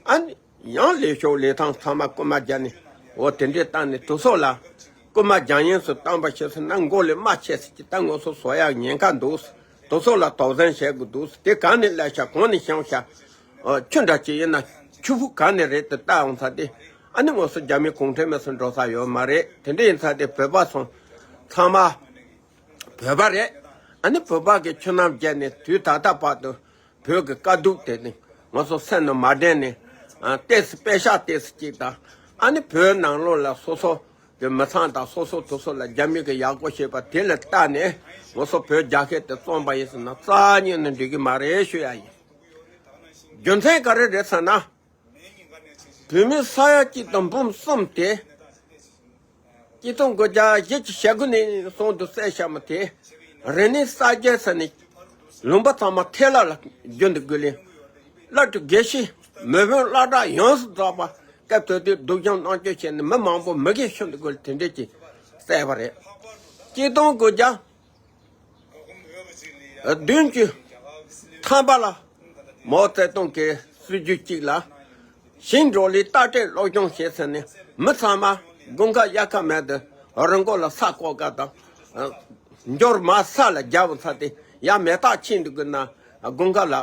ཨ་ནི་ཡང་ལས་ཤོག་ལི་ཐང་ཚང་མ་རྐུན་མ་རྒྱག་ནས་འོ་དེ་འདྲས་བཏང་ནས་དེ་ཚོ་ལ་རྐུན་མ་རྒྱག་ཡིན་ཟེར་བཏང་པ་བྱས་ཟེར་ན་མགོ་ལས་རྨ་ཆད་ཟེར་གྱི། ད་ང་ཚོ་བཟོ་ཡག་ཉེན་ཁ་འདུག་དེ་ཚོ་ལ་དོགས་ཟོན་བྱེད་དགོས་འདུག་དེ་གང་ནས་སླེབས་ཤག་གང་ནས་བྱུང་ཤག་ཨ་ཆུ་འདྲ་ཅིག་ཡིན་ན་ཆུ་ཕུག་གང་ནས་རེད་དེ་ལྟ་འོང་ཚར་ཏེ་ཨ་ནི་ང་ཚོ་རྒྱ་མི་གུང་ཁྲན་མི་སུ་འགྲོ་ས་ཡོད་མ་རེད། དེ་འདྲས་ཡིན་ཚར་ཏེ་བོད་པ་ཚོ་ཚང་མ་བོད་པ་རེད། ཨ་ནི་བོད་པ་གི་ཆུ་ནང་བརྒྱབ་ནས་དུས་ད་ལྟ་བར་དུ་བོད་ཀྱི་དཀའ་སྡུག་དེ་ནི་ང་ཚོ་སེམས་ནང་མ་དྲན་ནས་ཨ་ཏོག་ཙམ་པད་ཤག་ཏོག་ཙམ་ཅིག་དང་ཨ་ནི་བོད་ནང་ལོགས་ལ་སོ་སོ་གི་མི་ཚང་དང་སོ་སོ་དེ་ཚོ་ལ་རྒྱ་མི་གི་ཡག་པོ་བྱེད་པ་དེ་ལ་བལྟས་ནས་ང་ཚོ་བོད་རྒྱལ་ཁབ་དེ་བཙོང་པ་ཡིན་ཟེར་ན་རྩ་ཉིད་ནས་འགྲིག་གི་མ་རེད་ཞུ་ཡ་ཡིན། རྒྱུ་མཚན་ག་རེ་རེད་ཟེར་ན། བོད་མི་ས་ཡ་གཅིག་དང་འབུམ་གསུམ་དེ། གཅིག་སྟོང་དགུ་བརྒྱ་བཞི་བཅུ་ཞེ་དགུ་ནས་བཟུང་དུ་བསད་བཞག་མི་དེ། རིག་གནས་གསར་བརྗེ་ཟེར་ནས། ལུང་པ་ཚང་མ་ཐལ་ལ་ལ་བསྒྱུར་འདུག་དགོས་ལེ། བླ་སྤྲུལ་དགེ་བཤེས་མི་དཔོན་སློབ་གྲྭ་ཡོངས་སུ་རྫོགས་པ་སྐབས་དེ་དུས་སྡུག་སྦྱོང་གནང་སྤྱོད་བྱས་ནས་མི་མང་པོ་མི་རྒན་ཤི་འདུག་དགོས་ལེ་དེ་འདྲས་ཀྱིས་བསད་པ་རེད། གཅིག་སྟོང་དགུ་བརྒྱ། བདུན་ཅུ་ཐམ་པ་ལ་མའོ་ཙེ་ཏུང་གི་སྲིད་ཇུས་གཅིག་ལ་ཞིང་འབྲོག་ལས་རྟ་དྲེལ་སློབ་སྦྱོང་བྱེད་ཟེར་ནས་མི་ཚང་མ་དགུན་ཁ་དབྱར་ཁ་མེད་དུ་རི་མགོ་ལ་ས་བརྐོ་ག་དང་འབྱོར་མ་ས་ལ་རྒྱབ་ཚར་ཏེ་ཡ་མེ་སྟག་ཕྱིན་འདུག་གི་ན་དགུན་ཁ་ལ་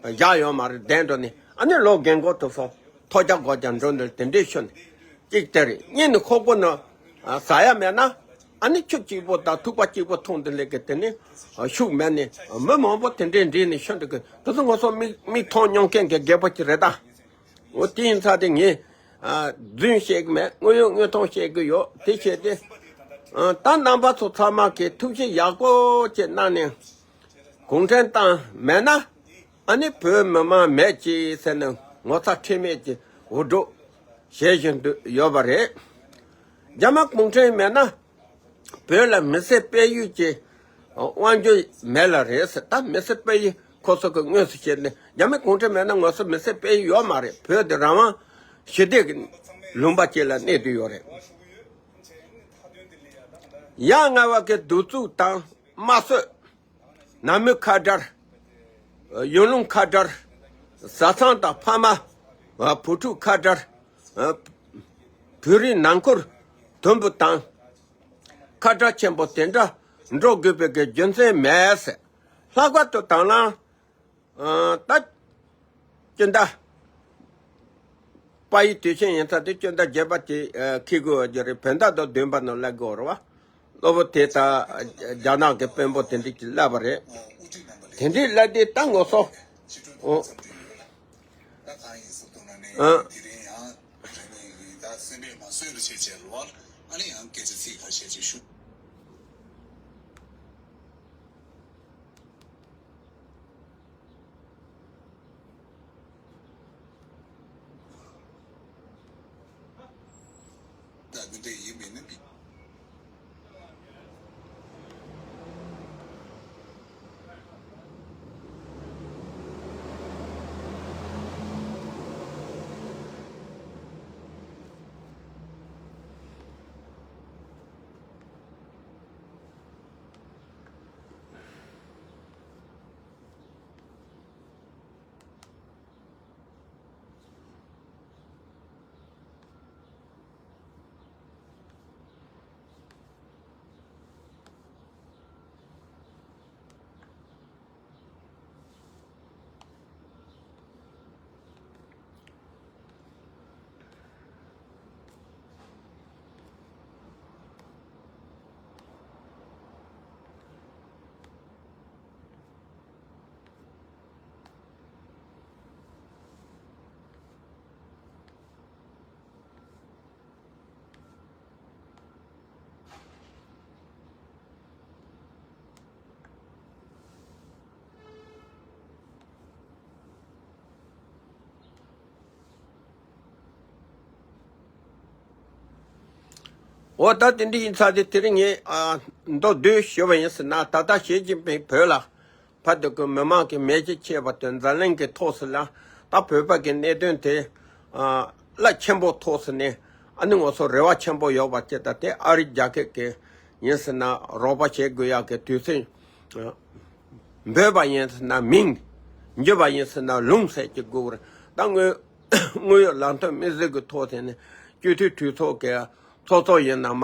བཞག་ཡོད་མ་རེད། གདན་འགྲོ་ནས་ཨ་ནི་ལོ་རྒན་གོག་དེ་ཚོ་ཐོ་རྒྱག་སྒོ་རྒྱག་འགྲོ་འདུག་དེ་འདྲའི་ཤོད་ནས། གཅིག་དེ་རེད། གཉིས་ནི་ཁོག་པ་ན་ཟ་ཡ་མེད་ན་ཨ་ནི་ཆུ་གཅིག་པོ་དང་ཐུག་པ་གཅིག་པོ་འཐུང་དུ་ལེགས་ཀྱི་དེ་ནི་ཤུགས་མེད་ནི་མི་མང་པོ་དེ་འདྲའི་འདྲེས་ནས་ཤི་འདུག་གི། དེ་ཚོ་ང་ཚོ་མིག་མིག་མཐོང་མྱོང་མཁན་གྱི་རྒད་པོ་ཅིག་རེད་ད། འོ་དེ་ཡིན་ཚ་དེ་ངས་རྫུན་བཤད་གི་མེད། དངོས་ཡོད་དངོས་མཐོང་བཤད་གི་ཡོད། དེ་བྱས་ཏེ་ད་རྣམ་པ་ཚོ་ཚང་མ་གི་ཐུགས་ཞིབ་ཡག་པོ་ཅིག་གནང་ནས་གུང་ཁྲན་ཏང་མེད་ན། ཨ་ནི་བོད་མི་མང་མེད་ཅེས་ཟེར་ནས་ངོ་ཚ་ཁྲེལ་མེད་ཀྱི་འུར་སྒྲོག་བྱེད་བཞིན་དུ་ཡོད་པ་རེད། རྒྱ་དམར་གུང་ཁྲན་མེད་ན་བོད་ལ་མི་སེར་སྤེལ་ཡུལ་གྱི་དབང་སྒྱུར་མེད་ལ་རེད་ཟེར། ད་མི་སེར་སྤེལ་ཡུལ་ཁོ་ཚོ་གི་དངོས་སུ་བཤད་ནས་རྒྱ་དམར་གུང་ཁྲན་མེད་ན་ང་ཚོ་མི་སེར་སྤེལ་ཡུལ་ཡོད་མ་རེད། བོད་དེ་རང་དབང་ཞི་བདེ་གི་ལུང་པ་ཅིག་ལ་གནས་བསྡད་ཡོད་རེད། ཡ་ང་བ་གི་གདུག་རྩུབ་དང་དམར་གསོད། ནང་མི་ཁ་བྲལ། ཡུལ་ལུང་ཁ་བྲལ། བཟའ་ཚང་དང་ཕ་མ། བུ་ཕྲུག་ཁ་བྲལ། བོད་རིགས་ནང་ཁུལ་དུམ་བུ་དང་། ཁ་བྲལ་ཆེན་པོ་དེ་འདྲ་འགྲོ་དགོས་པའི་གི་རྒྱུ་མཚན་མེད་ཟེར། ལྷག་པར་དུ་དང་བླངས། ད། སྤྱི་ཟླ། དཔལ་ཡུལ་དུས་ཆེན་ཡིན་ཙང་དེ་སྤྱི་ཟླ་བརྒྱད་པ་དེ་འཁེལ་དགོས་པ་རྒྱུ་རེད། བོད་ཟླ་དང་བདུན་པ་ནང་སླེབས་དགོས་རེད་བ། གློ་བུར་དེ་ད་རྒྱ་ནག་གི་དཔོན་པོ་དེ་འདྲས་ཀྱིས་སླེབས་པ་རེད། དེ་འདྲས་སླེབས་དུས་ད་ང་ཚོ། ཨོ། ཨ། འོ་ད་དེ་འདྲ་ཡིན་ཙང་དེ་དེ་རིང་ངས་ཨ་མདོར་བསྡུས་ཞུས་པ་ཡིན་ཟེར་ན། ད་ལྟ་ཞི་ཅིན་ཕིང་བོད་ལ་ཕར་དུ་གི་མི་མང་གི་མེ་ལྕེ་མཆེད་པ་དེ་འཛམ་གླིང་གི་ཐོག་སུ་ལ་ད་བོད་པ་གི་གནད་དོན་དེ་ཨ་རླབས་ཆེན་པོ་ཐོག་སུ་ནས་ཨ་ནི་ང་ཚོ་རེ་བ་ཆེན་པོ་ཡོད་པ་ཅིག་ད་དེ་ཨ་རི་རྒྱལ་ཁབ་ཀྱི་ཡིན་ཟེར་ན་རོགས་པ་བྱེད་དགོས་ཡག་གི་དུས་ཚོད། འབོད་པ་ཡིན་ཟེར་ན་མིང་། འཇུ་བ་ཡིན་ཟེར་ན་ལུང་ཟེར་གྱི་དགོས་རེད། ད་དངོས་དངོས་ཡོད་ལམ་སྟོན་དམིགས་བསལ་གྱི་ཐོག་དེ་ནི་སྤྱི་འཐུས་གྲོས་ཚོགས་ཀྱི་ཚོགས་གཙོ་ཡིན་ན་མ་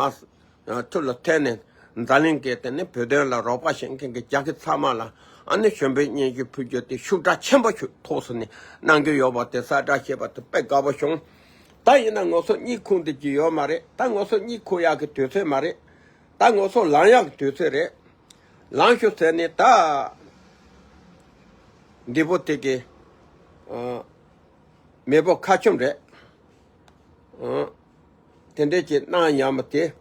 ཐུགས་ལ་འཐད་ནས་འཛམ་གླིང་གི་དེ་ནི་བོད་དོན་ལ་རོགས་པ་བྱེད་མཁན་གྱི་རྒྱལ་ཁབ་ཚང་མ་ལ་ཨ་ནི་ཞུ་འབོད་སྙན་ཞུ་ཕུལ་རྒྱུ་དེ་ཤུགས་དྲག་ཆེན་པོ་ཞིག་ཐོག་སུ་ནས་གནང་གི་ཡོད་པ་དེ་གསལ་བསྒྲགས་བྱས་པ་དེ་དཔེ་དགའ་པོ་བྱུང་། ད་ཡིན་ན་ང་ཚོ་གཉིད་ཁུག་འདི་ཀྱི་ཡོད་མ་རེད། ད་ང་ཚོ་གཉིད་ཁུག་ཡག་གི་དུས་ཚོད་མ་རེད། ད་ང་ཚོ་ལངས་ཡག་གི་དུས་ཚོད་རེད། ལངས་ཤོག་ཟེར་ནས་ད། འདི་པོ་དེ་གི་ཨ་མེས་པོ་ཁ་ཆུམ་རེད། ཨ་དེ་འདྲས་ཀྱི་གནང་ཡག་མ་དེ།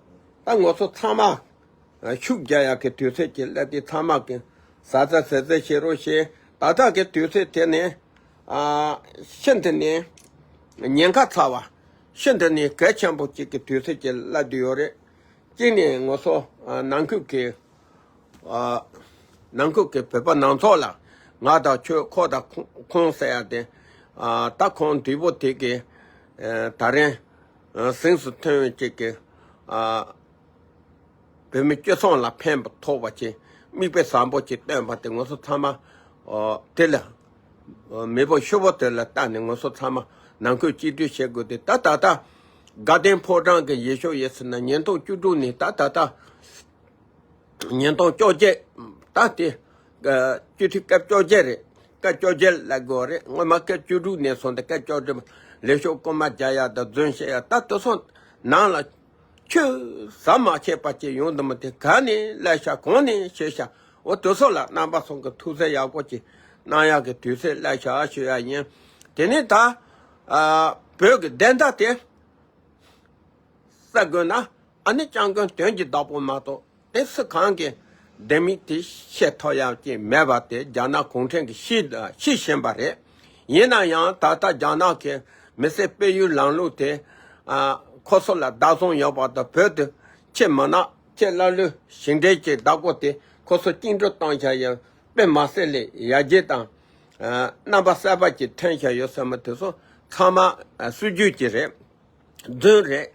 ད་ང་ཚོ་ཚང་མ་ཨ་ཤུགས་རྒྱག་ཡག་གི་དུས་ཚོད་ཀྱི་སླེབས་དུས་ཚང་མ་གི་བཟའ་ཚང་ཟས་ཚོད་བྱེད་རོགས་བྱེད། ད་ལྟ་གི་དུས་ཚོད་དེ་ནི་ཨ་ཤིན་ཏུ་ནས་ཉེན་ཁ་ཚ་བ། ཤིན་ཏུ་ནས་གལ་ཆེན་པོ་གཅིག་གི་དུས་ཚོད་ཀྱི་སླེབས་བསྡད་ཡོད་རེད། གཅིག་ནས་ང་ཚོ་ཨ་ནང་ཁུལ་གྱི་ཨ་ནང་ཁུལ་གྱི་བོད་པ་ནང་ཚོགས་ལ་ང་དང་ཁྱོད་ཁོ་དང་ཁོ་ཁོང་ཟེར་ཡ་དེ་ཨ་ད་ཁོང་དུས་པོ་དེ་གི་ཨ་ད་རིང་ཨ་གཟེངས་སུ་ཐོན་ཡོད་ཅིག་གི་ཨ་བོད་མི་སྤྱི་ཚོགས་ལ་ཕན་པ་ཐོགས་པ་ཅིག་མིག་དཔེ་བཟང་པོ་ཅིག་སྟོན་པ་དེ་ང་ཚོ་ཚང་མ་ཨ་དེ་ལ་ཨ་མེས་པོ་ཤོག་བུ་དེ་ལ་བལྟས་ནས་ང་ཚོ་ཚང་མ་ནང་ཁུལ་གཅིག་སྒྲིལ་བྱེད་དགོས་ཏེ། ད་ད་ལྟ་དགའ་ལྡན་ཕོ་བྲང་གི་ཡེ་ཤུ་ཡེ་ཟེར་ན་ཉིས་སྟོང་བཅུ་དྲུག་ནས་ད་ད་ལྟ། ཉིས་སྟོང་བཅོ་བརྒྱད། ད་དེ་ཨ་སྤྱི་འཐུས་སྐབས་བཅོ་བརྒྱད་རེད། སྐབས་བཅོ་བརྒྱད་ལ་དགོས་རེད། སྔོན་མ་སྐབས་བཅུ་དྲུག་ནས་བཟུང་སྟེ་སྐབས་བཅོ་བརྒྱད་ལས་ཤོག་རྐུན་མ་རྒྱག་ཡ་དང་རྫུན་བཤད་ཡ་ད་དེ་ཚོ་ནང་ལ་ཆོས་ཟམ་མ་ཆད་པ་ཅིག་ཡོང་དུ་མི་དེ་ག་ནས་སླེབས་ཤག་གང་ནས་བྱས་ཤག་འོ་དེ་ཚོ་ལ་རྣམ་པ་ཚོ་གི་ཐུགས་བརྩེ་ཡག་པོ་ཅིག་གནང་ཡག་གི་དུས་ཚོད་སླེབས་ཤག་ཞུ་ཡ་ཡིན། དེ་ནས་ད་ཨ་བོད་ཀྱི་བདེན་མཐའ་དེ་གསལ་དགོས་ན། ཨ་ནི་སྐྱབས་མགོན་དོན་གྱི་བདག་པོ་མ་གཏོགས་དེ་སུ་གང་གིས་ལྡེ་མིག་དེ་ཤེས་ཐུབ་ཡག་ཅིག་མེད་པ་དེ་རྒྱ་ནག་གུང་ཁྲན་གྱིས་ཤེས་ཤེས་བཞིན་པ་རེད། ཡིན་ན་ཡང་ད་ལྟ་རྒྱ་ནག་གི་མི་སེར་སྤེལ་ཡུལ་ལམ་ལུགས་དེ་ཨ་ཁོ་ཚོ་ལ་བདག་བཟུང་ཡོད་པ་དང་། བོད་དུ་ཁྱེད་མི་ནག་ཁྱེད་ཀླ་ཀློའི་ཞིང་བྲན་གྱི་བདག་པོ་དེ་ཁོ་ཚོ་བཅིངས་འགྲོལ་བཏང་བྱ་ཡ་དཔེ་མ་སྲིད་ལས་ཡར་རྒྱས་དང་ཨ་རྣམ་པ་གསར་པ་ཅིག་ཐོན་བྱ་ཡོད་ཟེར་མ་དེ་ཚོ་ཚང་མ་ཨ་སྲོལ་རྒྱུན་གྱི་རེད། རྫུན་རེད།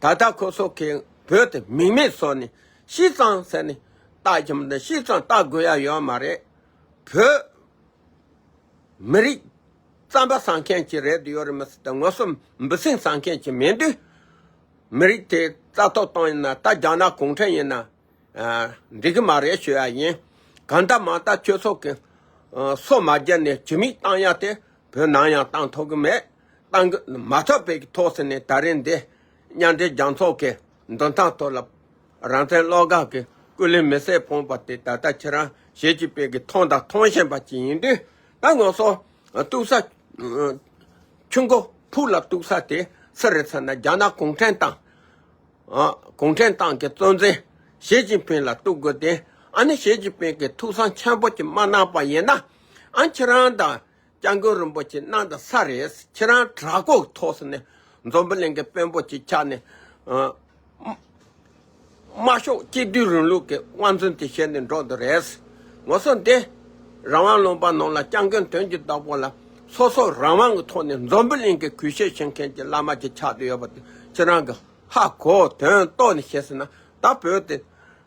ད་ལྟ་ཁོ་ཚོ་གིས་བོད་དེ་མིང་མེད་བཟོས་ནས་ ཤི་ཙང་ཟེར་ནས་བཏགས་ཀྱི་མི་འདུག་ཤི་ཙང་བཏགས་དགོས་ཡ་ཡོད་མ་རེད། བོད་མི་རིགས་རྩམ་པ་ཟ་མཁན་ཅིག་རེད་ཡོད་རེད་མི་སྲིད་དང་ངོ་སོ་འབུ་སྲིན་ཟ་མཁན་ཅིག་མིན་དུས། མི་རིགས་དེ་རྩ་གཏོར་བཏང་ཡིན་ན་ད་རྒྱ་ནག་གུང་ཁྲན་ཡིན་ན་འགྲིག་གི་མ་རེད་ཞུ་ཡ་ཡིན། གང་ལྟར་མ་ལྟར་ཁྱོད་ཚོ་གི་སོ་མ་བརྒྱབ་ནས་ཇི་མིག་བཏང་ཡ་དེ་བོད་ནང་ཡང་བཏང་ཐུབ་གི་མེད། བཏང་གི་མ་ཐུབ་པའི་ཐོག་ཟེར་ནས་ད་རིང་འདི་མཉམ་འབྲེལ་རྒྱལ་ཚོགས་ཀྱི་མདུན་ཐང་ཐོག་ལ་རང་བཙན་བློ་དགའ་གི་སྐུ་ལུས་མེ་སྲེག་ཕོངས་པ་དེ་ད་ལྟ་ཁྱེད་རང་ཞི་ཅིན་ཕིང་གི་མཐོང་དང་མཐོང་བཞིན་པ་ཅིག་ཡིན་དུས་ད་ང་ཚོ་གཏུག་ས་ཆུ་མགོ་ཕུག་ལ་གཏུག་ས་དེ་སུ་རེད་ཟེར་ན་རྒྱ་ནག་གུང་ཁྲན་ཏང་། ཨ། གུང་ཁྲན་ཏང་གི་གཙོ་འཛིན་ཞི་ཅིན་ཕིང་ལ་གཏུག་དགོས་ཏེ་ཨ་ནི་ཞི་ཅིན་ཕིང་གིས་ཐུགས་བསམ་ཆེན་པོ་ཅིག་མ་གནང་པ་ཡིན་ན་ཨ་ཁྱེད་རང་དང་སྐྱབས་མགོན་རིན་པོ་ཆེ་གནང་དང་ས་རེད། ཁྱེད་རང་དྲག་པོ་ཐོག་ནས་འཛམ་བུ་གླིང་གི་དཔོན་པོ་ཅིག་ཆགས་ནས་ཨ། དམར་ཤོག་གཅིག་སྡུད་རིང་ལུགས་ཀྱི་དབང་འཛིན་དེ་བྱས་ནས་འགྲོ་འདོད་རེད། ངོ་སོ་འདི་རང་དབང་ལུང་པ་ནང་ལ་སྐྱབས་མགོན་དོན་གྱི་བདག་པོ་ལ་སོ་སོ་རང་དབང་གི་ཐོག་ནས་འཛམ་བུ་གླིང་གི་གུས་ཞབས་བྱེད་མཁན་གྱི་བླ་མ་ཅིག་ཆགས་བསྡད་ཡོད་པ་དེ་ཁྱེད་རང་གི་ཧ་གོ་དོན་རྟོགས་ནས་བཤད་ཟིན་ན་ད་བོད་དེ་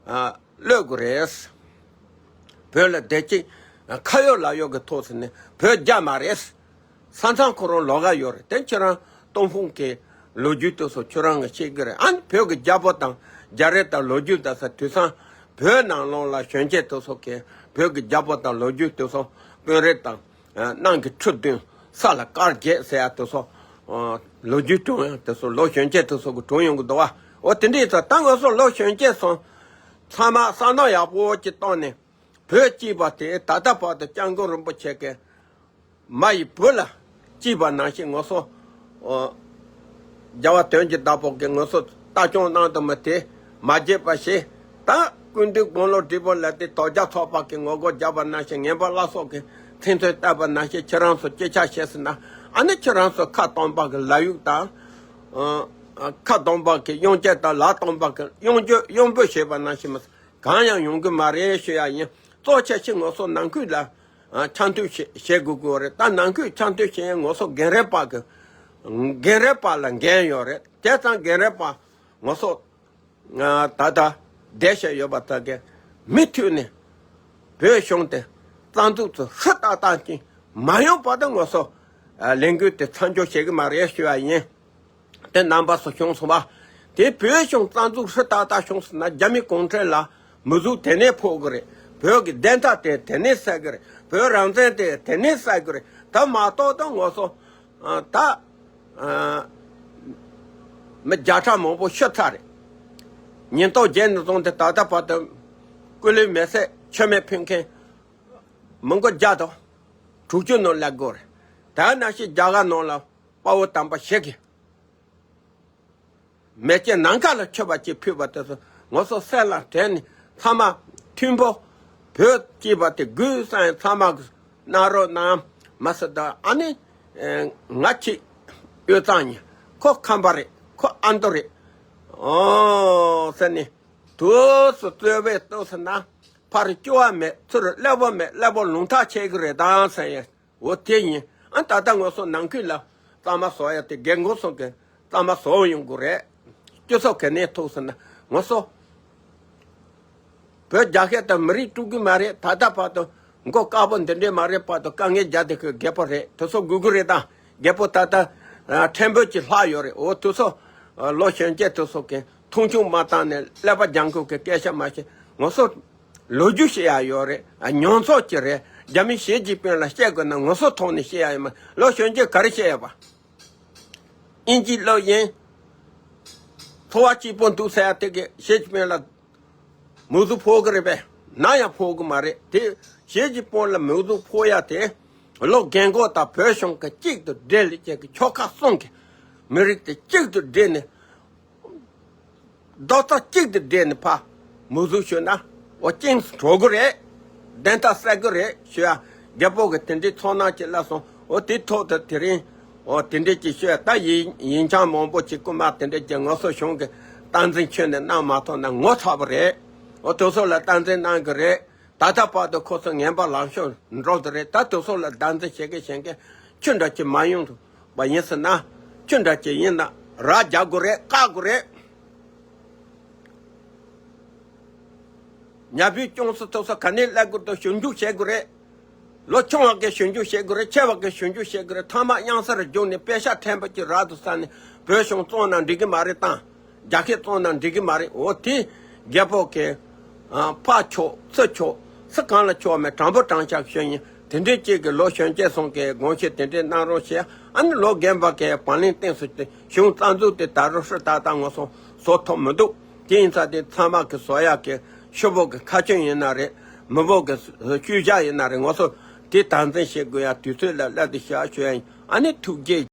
ཨ། གློད་དགོས་རེད། བོད་ལ་བདེ་སྐྱིད་ཁ་ཡོད་ལག་ཡོད་ཀྱི་ཐོག་ཟེར་ནས་བོད་རྒྱ་མ་རེད། ས་མཚམས་ཁོ་རང་ལོགས་ཀ་ཡོད་རེད་དེ་ཁྱེད་རང་ཏུང་ཧྥུང་གི་ལོ་རྒྱུས་དེ་ཚོ་ཁྱོད་རང་གིས་ཤེས་ཀྱི་རེད། ཨ་ནི་བོད་ཀྱི་རྒྱལ་པོ་དང་རྒྱལ་རབས་དང་ལོ་རྒྱུས་དང་ས་དུས་སང་བོད་ནང་ལོགས་ལ་གཞོན་སྐྱེས་དེ་ཚོ་གིས་བོད་ཀྱི་རྒྱལ་པོ་དང་ལོ་རྒྱུས་དེ་ཚོ་དཔོན་རིགས་དང་ནང་གི་ཁྲི་བདུན་ས་ལ་དཀར་བརྒྱད་ཟེར་ཡ་དེ་ཚོ་ལོ་རྒྱུས་དྲུང་ཡང་དེ་ཚོ་ལོ་གཞོན་སྐྱེས་དེ་ཚོ་གི་དྲུང་ཡོང་གི་འདུག་བ། འོ་དེ་འདྲའི་ཚོ་ད་ང་ཚོ་ལོ་གཞོན་སྐྱེས་སོང་ཚང་མ་བསམ་བློ་ཡག་པོ་ཅིག་བཏང་ནས་བོད་སྐྱིད་པ་དེ་ད་ལྟ་བར་དུ་སྐྱབས་མགོན་རིན་པོ་ཆེ་གིས་མ་ཡི་བུ་ལ་སྐྱིད་པ་ནང་བཞིན་ང་ཚོ་ཨོ། རྒྱལ་བ་དོན་གྱི་བདག་པོ་གིས་ང་ཚོ་ལྟ་སྐྱོང་གནང་དུ་མི་དེ་མ་བརྗེད་པ་ཞིག་ད་སྐུ་མདུན་དགུང་ལོ་བགྲེས་པོ་ལ་དེ་དོལ་རྒྱལ་ཚོགས་པ་གིས་ངོ་རྒོལ་བརྒྱབ་པ་ནང་བཞིན་ངན་པ་བླ་སྲོག་གིས་མཚན་ཐོས་བཏབ་པ་ནང་བཞིན་ཁྱེད་རང་ཚོ་སྐྱེ་ཆག་བྱས་ཟིན་ན་ཨ་ནི་ཁྱེད་རང་ཚོ་ཁ་སྟོང་པ་གི་ལ་ཡུག་དང་། ཨ། ཁ་སྟོང་པ་གི་གཡང་སྐྱེས་དང་ལག་སྟོང་པ་གི་གཡང་སྐྱོ་གཡང་འབོད་བྱས་པ་ནང་བཞིན་མ་གང་ཡང་ཡོང་གི་མ་རེད་ཞུ་ཡ་ཡིན། གཙོ་ཆེ་ཤོས་ང་ཚོ་ནང་ཁུལ་ལ་ཨ། འཆམ་མཐུན་བྱེད་བྱེད་དགོས་དགོས་རེད། ད་ནང་ཁུལ་འཆམ་མཐུན་བྱེད་ཡས་ང་ཚོ་རྒན་རབས་པ་གི་རྒན་རབས་པ་ལ་འགན་ཡོད་རེད། དེ་ཙང་རྒན་རབས་པ་ང་ཚོ་ད་ལྟ་བསྡད་བཞིན་ཡོད་པ་དག་གིས་མུ་མཐུད་ནས་བོད་གཞུང་དེ་རྩ་འཛུགས་ཚོ་ཧྲི་ཏག་ཏག་ཅིག་མ་ཡོང་བར་དུ་ང་ཚོ་ལས་འགུལ་དེ་མཚམས་འཇོག་བྱེད་ཀྱི་མ་རེད་ཞུ་བ་ཡིན། དེ་རྣམ་པ་སུ་བྱུང་སོང་བ། དེ་བོད་གཞུང་རྩ་འཛུགས་ཧྲི་ཏག་ཏག་བྱུང་སོང་ན་རྒྱ་མི་གུང་ཁྲན་ལ་མི་གཟུགས་དེ་ནས་ཕོག་གི་རེད། བོད་ཀྱི་བདེན་མཐའ་དེ་དེ་ནས་གསལ་གི་རེད། བོད་རང་བཙན་དེ་དེ་ནས་གསལ་གི་རེད། ད་མ་གཏོགས་ད་ང་ཚོ་ཨ། ད་ཨ། མི་བརྒྱ་ཕྲག་མང་པོ་ཤི་ཚར་རེད། ཉེན་རྟོག་བརྒྱད་ནས་བཟུང་སྟེ་ད་ལྟ་བར་དུ་སྐུ་ལུས་མེ་སྲེག་མཆོད་མེ་ཕུལ་མཁན་མི་མགོ་བརྒྱ་དང་དྲུག་ཅུ་ནང་སླེབས་དགོས་རེད། ད་ནང་བཞིན་རྒྱ་གར་ནང་ལ་དཔའ་བོ་དམ་པ་ཞིག་གིས་མེ་ལྕེ་ནམ་མཁའ་ལ་མཆོད་པ་ཅིག་ཕུལ་བ་དེ་ཚོ་ང་ཚོ་སེམས་ལ་དྲན་ནས་ཚང་མ་མཐུན་པོ་བོད་སྐྱིད་པ་དེ་དགོས་བསམ་ཡས་ཚང་མ་གིས་གནང་རོགས་གནང་། མ་ཟད་ད་ཨ་ནི་ང་གཅིག་དབུས་གཙང་ཉིན་ཁོ་ཁམས་པ་རེད། ཁོ་ཨ་མདོ་རེད། ཨོ་ཟེར་ནས་དུས་སུ་རྩོད་པའི་སྟོབས་ཟེར་ན་ཕར་སྐྱོ་བ་མེད་ཚུར་སླེབས་པ་མེད་སླེབས་པ་ལུང་ཐག་ཆད་གི་རེད་ད་ཟེར་ཡས། འོ་དེ་ཡིན། ཨ་ད་ལྟ་ང་ཚོ་ནང་ཁུལ་ལ་གཙང་མ་བཟོ་ཡ་དེ་རྒན་གོག་ཚོ་གིས་གཙང་མ་བཟོ་ཡོང་དགོས་རེད། སྤྱི་ཚོགས་ག་ནས་ཐུག་ཟེར་ན་ང་ཚོ་བོད་རྒྱ་སྐད་དང་མི་རིགས་དཀྲུག་གི་མ་རེད། ད་ལྟ་བར་དུ་མགོ་དཀར་པོ་འདི་འདྲའི་མ་རེད། བར་དུ་དཀའ་ངལ་རྒྱག་བསྡད་ཁོས་རྒད་པོ་རེད། དེ་ཚོ་དགོས་ཀྱི་རེད་ད། རྒད་པོ་ད་ལྟ་ཕྲན་བུ་ཅིག་ལྷག་ཡོད་རེད། འོ་དེ་ཚོ་ལོ་གཞོན་སྐྱེས་དེ་ཚོ་གིས་མཐོང་ཆུང་མ་བཏང་ནས་ཀླད་པ་སྦྱང་དགོས་ཀྱི་སྐད་ཆ་མ་བཤད། ང་ཚོ་ལོ་རྒྱུས་བཤད་ཡ་ཡོད་རེད། མྱོང་ཚོར་གྱི་རེད། རྒྱ་མི་ཞི་ཅིན་ཕིང་ལ་བཤད་དགོས་ན་ང་ཚོ་ཐོག་ནས་བཤད་ཡ་ཡོད་མ། ལོ་གཞོན་སྐྱེས་ག་རེ་བཤད་ཡ་བ། ཨིན་ཇི་སློབ་ཡིན། འཚོ་བ་སྐྱིད་པོ་འདུག་ཟེར་ཡ་དེ་གི་ཞི་ཅིན་ཕིང་ལ་མིག་ཆུ་ཕོག་གི་རེད་པས། ནམ་ཡང་ཕོག་གི་མ་རེད་དེ། ཞི་ཅིན་ཕིང་ལ་མིག་ཆུ་ཕོག་ཡ་དེ་ལོ་རྒན་གོག་དང་བོད་གཞུང་གི་གཅིག་ཏུ་སྒྲིལ་ལས་བྱེད་ཀྱི་ཆོལ་ཁ་གསུམ་གྱི་མི་རིགས་དེ་གཅིག་ཏུ་སྒྲིལ་ནས། རྡོག་རྩ་གཅིག་ཏུ་སྒྲིལ་ནས་ཕར་མུ་ཟུག་ཞུ་ན་འོ་གཅིག་འགྲོ་གི་རེད། བདེན་མཐའ་གསལ་གི་རེད་ཞུ་ཡ། རྒད་པོ་གི་དེ་འདྲའི་ཚོར་སྣང་ཅིག་སླེབས་སོང་། འོ་དེ་ཐོག་ཏུ་དེ་རིང་འོ་དེ་འདྲའི་ཅིག་ཞུ་ཡ། ད་ཡིན་ཡིན་ཆང་མང་པོ་ཅིག་རྐུན་མ་དེ་འདྲའི་ཅིག་ང་ཚོ་གཞུང་གི་སྟངས་འཛིན་ཁྱོན་ནས་གནང་མ་ཐུབ་ན་ངོ་ཚ་པོ་རེད། འོ་དེ་ཚོ་ལ་སྟངས་འཛིན་གནང་གི་རེད། ད་ལྟ་བར་དུ་ཁོ་ཚོ་ངན་པ་ལངས་ཕྱོགས་འགྲོ་གི་རེད། ད་དེ་ཚོ་ལ་སྟངས་འཛིན་བྱེད་གི་བྱེད་གི་ཁྱོད་འདྲ་ཅིག་མ་ཡོང་ཐུབ་པ་ཡིན་ཟེར་ན། ཁྱོད་འདྲ་ཅིག་ཡིན་ན་ར་རྒྱག་དགོས་རེད། བཀག་དགོས་རེད། ཉ་བུས་སྐྱོང་སུ་ཐུབ་ས་ག་ནས་སླེབས་དགོས་འདུག་ཞིབ་འཇུག་བྱེད་དགོས་རེད། ལོ་ཆུང་བ་གིས་ཞིབ་འཇུག་བྱེད་དགོས་རེད། ཆེ་བ་གིས་ཞིབ་འཇུག་བྱེད་དགོས་རེད། ཐ་མག་གཡང་སར་རྒྱུགས་ནས་པེ་ཤག་ཕྲན་བུ་ཅིག་རག་འདུག་ས་ནས་བོད་གཞུང་བཙོང་ན་འགྲིག་གི་མ་རེད་དང་། རྒྱ་སྐད་བཙོང་ན་འགྲིག་གི་མ་རེད། འོ་དེ་རྒྱལ་པོ་གིས་ཨ་ཕ་ཆོག་སུ་ཆོག་སུ་གང་ལ་ཆོག་མེད་དྲང་པོ་དྲང་བཞག་ཞུས་ཡིན། དེ་འདྲའི་གཅིག་གི་ལོ་གཞོན་སྐྱེས་ཚོ་གིས་དགོངས་བཞེས་དེ་འདྲའི་གནང་རོགས་བྱས། ཨ་ནི་ལོ་རྒན་པ་གིས་བག་ལེན་བསྟེན་སུ་དེ་གཞུང་རྩ་འཛུགས་དེ་ད་རུང་ཧྲི་ཏག་ཏག་ངོ་སོ་བཟོ་ཐུབ་མི་འདུག་དེ་ཡིན་ཙང་དེ་ཚང་མ་གི་བཟོ་ཡག་གི་ཕྱུག་པོ་གི་ཁ་ཆེམས་ཡིན་ན་རེད། མི་བོ་གི་ཤུལ་བཞག་ཡིན་ན་རེད། ངོ་སོ་དེ་དམ་འཛིན་བྱེད་དགོས་ཡ་དུས་ཚོད་ལ་སླེབས་དེ་བཞག་ཞུ་ཡ་ཡིན། ཨ་ནི་ཐུགས་རྗེ།